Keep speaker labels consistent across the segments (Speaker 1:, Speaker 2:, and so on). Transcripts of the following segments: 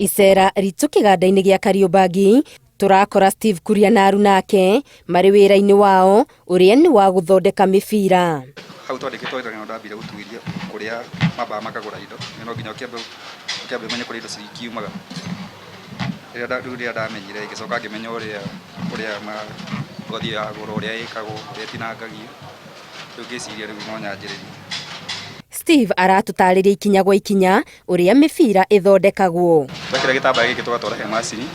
Speaker 1: Icera ritũ kĩganda-inĩ gĩa Kariobangi tũrakora Steve Kuria na aruna ake marĩ wĩra-inĩ wao ũrĩa nĩ wa gũthondeka mĩbira.
Speaker 2: Hau twandĩkĩtwo wĩra nĩho ndambire gũtuĩria kũrĩa mambaga makagũra indo, no nginya ũkĩambe ũkĩambe ũmenye kũrĩa indo cikiumaga. Rĩrĩa rĩu rĩrĩa ndamenyire ngĩcoka ngĩmenya ũrĩa ũrĩa ngothi ĩyo yagũrwo ũrĩa ĩkagwo, ũrĩa ĩtinangagio, rĩu ngĩciria rĩu no nyanjĩrĩrie.
Speaker 1: Steve aratũtarĩria ikinya gwa ikinya ũrĩa mĩbira ĩthondekagwo.
Speaker 2: Twekĩra gĩtambaya gĩkĩ tũgatwara he macini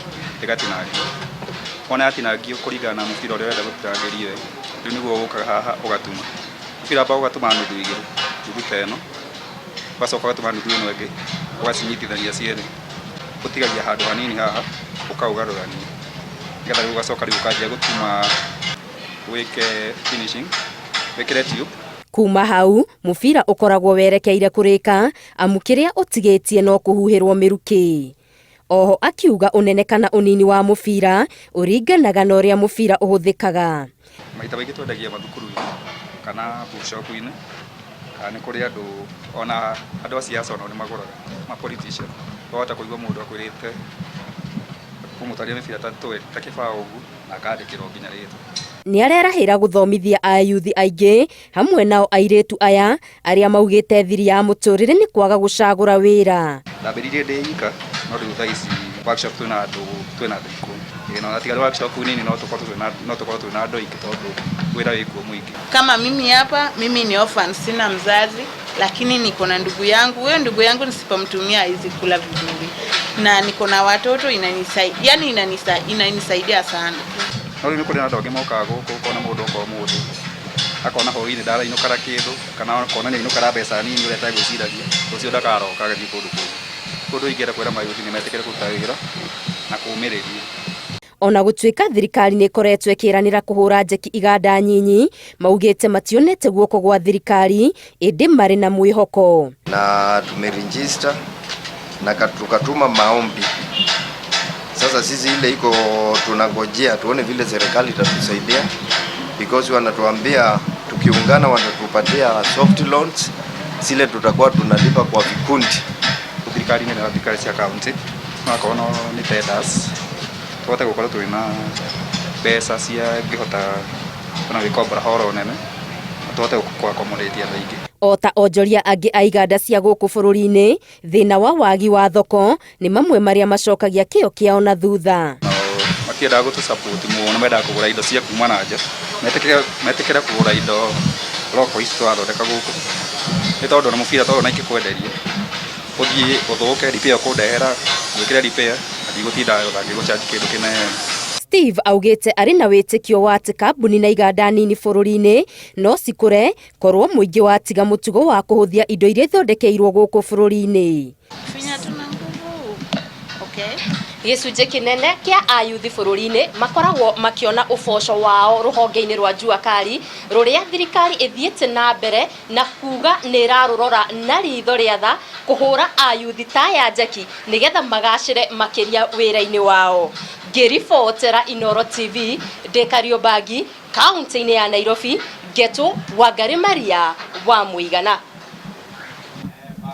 Speaker 2: ĩgatinangio. Wona yatinangio kũringana na mũbira ũrĩa ũrenda gũtinangĩrio ĩ, rĩu nĩguo ũkaga haha ũgatuma. Mũbira wambaga ũgatuma nuthu igĩrĩ, nuthu ta ĩno, ũgacoka ũgatuma nuthu ĩno ĩngĩ, ũgacinyitithania cierĩ. Ũtigagia handũ hanini haha ũkaũgarũrania, nĩgetha rĩu ũgacoka rĩu ũkanjia gũtuma wĩke finishing, wĩkĩre tube.
Speaker 1: Kuma hau mũbira ũkoragwo werekeire kũrĩka amu kĩrĩa ũtigĩtie no kũhuhĩrwo mĩrukĩ. Oho akiuga ũnene kana ũnini wa mũbira ũringanaga na ũrĩa mũbira ũhũthĩkaga.
Speaker 2: Maita maingĩ twendagia mathukuru-inĩ kana bookshop-inĩ kana nĩ kũrĩ andũ ona andũ a siasa onao nĩ magũraga, ma politician. Wahota kũigua mũndũ akwĩrĩte ũmũtwarĩre mĩbira ta kĩbaũ ũguo na akandĩkĩrwo nginya rĩtwa.
Speaker 1: Nĩarerahĩra gũthomithia ayuthi aingĩ hamwe nao airĩtu aya arĩa maugĩte thiri ya mũtũrĩre nĩ kwaga gũcagũra wĩra.
Speaker 2: Ndambĩrĩirie ndĩ ika no rĩu thaa ici workshop twĩna andũ twĩna andũ 10. Ĩĩ na tiga workshop nini no tũkorwo twĩna no tũkorwo twĩna andũ aingĩ tondũ wĩra wĩkuo mũingĩ.
Speaker 3: Kama mimi hapa, mimi ni orphan, sina mzazi, lakini niko na ndugu yangu. Huyo ndugu yangu nisipomtumia hawezi kula vizuri, na niko na watoto, inanisaidia, yani inanisaidia sana.
Speaker 2: No rĩu nĩ kũrĩ na andũ angĩ mokaga gũkũ ũkona mũndũ oka ũmũthĩ akona hwaĩ-inĩ ndarainũka na kĩndũ kana akona nĩ ainũka na mbeca nini ũrĩa ategwĩciragia, rũciũ ndakaroka agathiĩ kũndũ kũngĩ. Ũndũ ingĩenda kwĩra mayuthi nĩ metĩkĩre kũruta wĩra na kũũmĩrĩria.
Speaker 1: Ona gũtuĩka thirikari nĩ ĩkoretwo ĩkĩranĩra kũhũra njeki iganda nyinyi, maugĩte mationete guoko gwa thirikari ĩndĩ marĩ na mwĩhoko.
Speaker 4: Na tumeregister na tukatuma maombi. Sasa sisi ile iko tunangojea tuone vile serikali itatusaidia, because wanatuambia tukiungana watatupatia soft loans zile tutakuwa tunalipa kwa vikundi.
Speaker 2: Thirikari nene na thirikari cia county no akorwo no nĩ tenders tũhote gũkorwo twĩna mbeca cia ngĩhota ona gwĩkombora horo nene na tũhote kũ accommodate andũ aingĩ.
Speaker 1: O ta onjoria angĩ a iganda cia gũkũ bũrũri-inĩ, thĩna wa wagi wa thoko nĩ mamwe marĩa macokagia kĩo kĩao na thutha.
Speaker 2: Matiendaga gũtũ support mũno, mendaga kũgũra indo cia kuma na nja, metĩkĩre metĩkĩre kũgũra indo local ici tũrathondeka gũkũ, nĩ tondũ ona mũbira ta ũyũ ona ingĩkwenderia ũthiĩ ũthũke repair ũkũndehera ngwĩkĩre repair na ndigũtinda ngĩgũ charge kĩndũ kĩnene.
Speaker 1: Steve augĩte arĩ na wĩtĩkio wa atĩ kambuni na iganda nini bũrũri-inĩ no cikũre korwo mũingĩ watiga mũtugo wa kũhũthia indo iria ithondekeirwo gũkũ bũrũri-inĩ.
Speaker 3: Finya tuna nguvu. Okay.
Speaker 1: Gĩcunjĩ kĩnene kĩa ayuthi bũrũri-inĩ makoragwo makĩona ũboco wao rũhonge-inĩ rwa Jua Kali rũrĩa thirikari ĩthiĩte na mbere na kuga nĩ ĩrarũrora na ritho rĩa tha kũhũra ayuthi ta aya njeki nĩgetha magacĩre makĩria wĩra-inĩ wao. Ngĩribotera Inooro TV ndĩ Kariobangi kaunti-inĩ ya Nairobi, ngetwo Wangari Maria wa Mũigana.